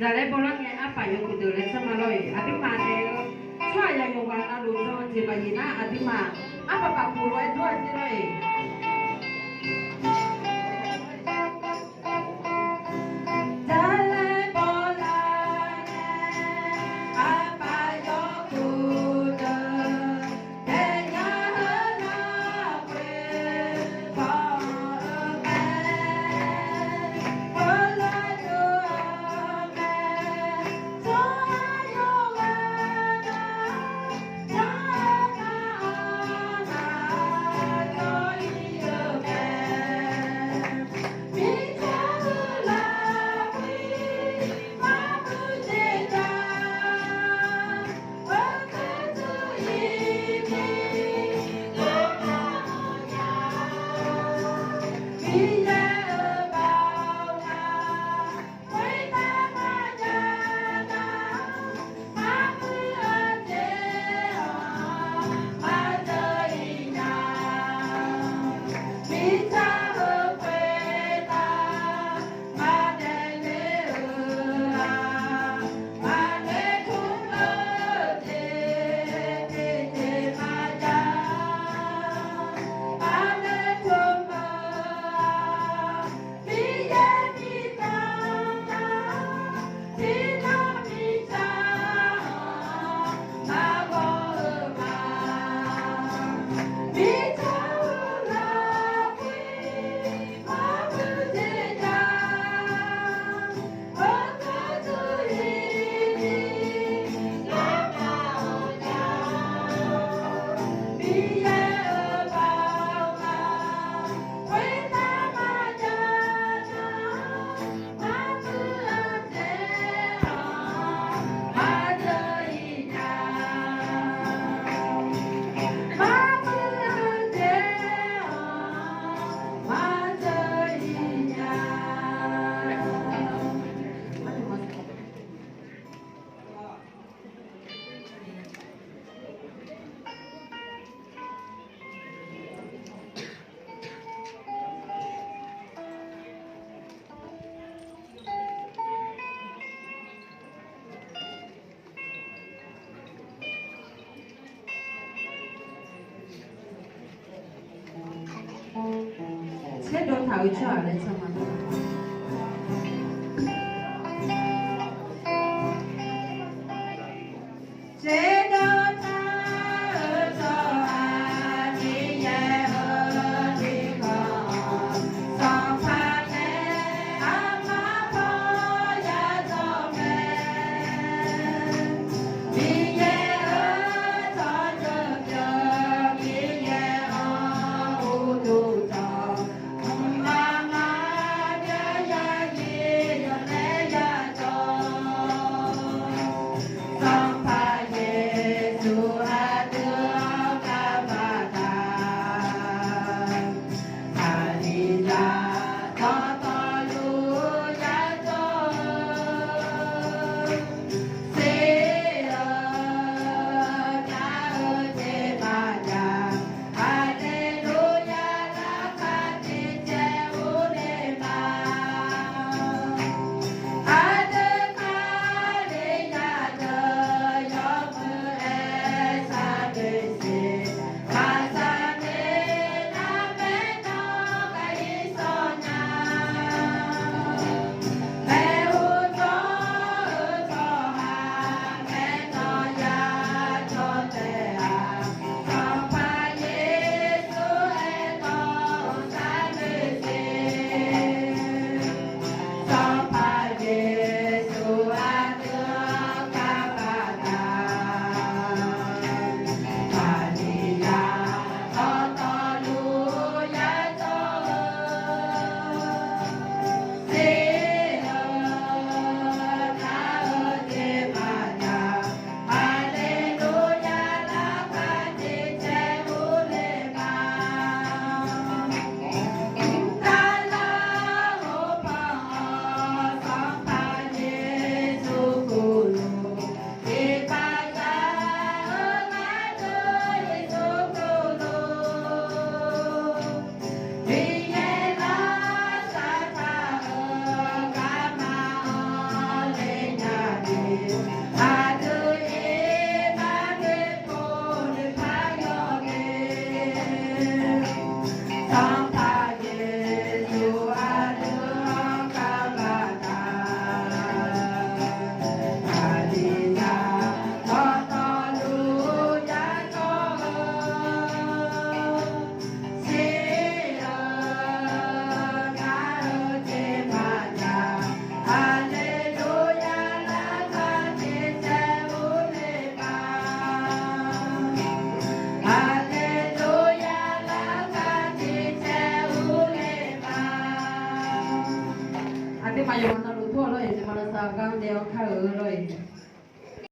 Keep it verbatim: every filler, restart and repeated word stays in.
Zaqlaer bawlar ngae arpaf yawkhof deuq laer sanrma lor-eq. Aqduimaf naeq-eu tsawrhaq yawqghaq navluf jan-eu jeq maqyif nar, aqduimaf arpaf paf khof lof-aer dur-a jeq lor-eq. Zaqlaer bawlar ngae arpaf yawkhof deuq daefnya-eu lafkhoer baw-eu mae, bawlar dov-eu mae, tsawrhaq yawqghaq nar, tsawrhaq nar-aq, nar-aq, yawr-ir-eu mae. Mirtsaq-eu lafkhoer maqmuiq jeq ja, Miqyaer-euq baoq-a, khoertav maqjav nar, maqmuiq-eu jeq-anr maqdeuq-ir nya. Mirtsaq-euq khoertav maqdaef ler-eu-aq, maqdaef tmr-eu jeq tiqjeq maqjav, maqdaef tmr-eu-aq, Miqyaer mirkhanq-a, tiqnan mirtsaq-anr maqghawq-eu ma. Mirtsaq-eu lafkhoer maqmuiq jeq ja, heugar duq-ir ni lavma-eu ja. Miqyaer-euq baoq-a, khoertav maqjav nar, maqmuiq-eu jeq-anr maqdeuq-ir nya. Maqmuiq-eu jeq-anr maqdeuq-ir nya. Tserdawv taq-euq tsawrhaq laer tsanr ma. Tserdawv taq-euq tsawrhaq Miqyaer-euq tiqkawv, Sanqpaq nae aqma paw yadzawr mae. Miqyaer-euq tsawrjeuq pyeuf, Miqyaer-anr uqduq dawq, mqmaq maqbyav Yawkar-euq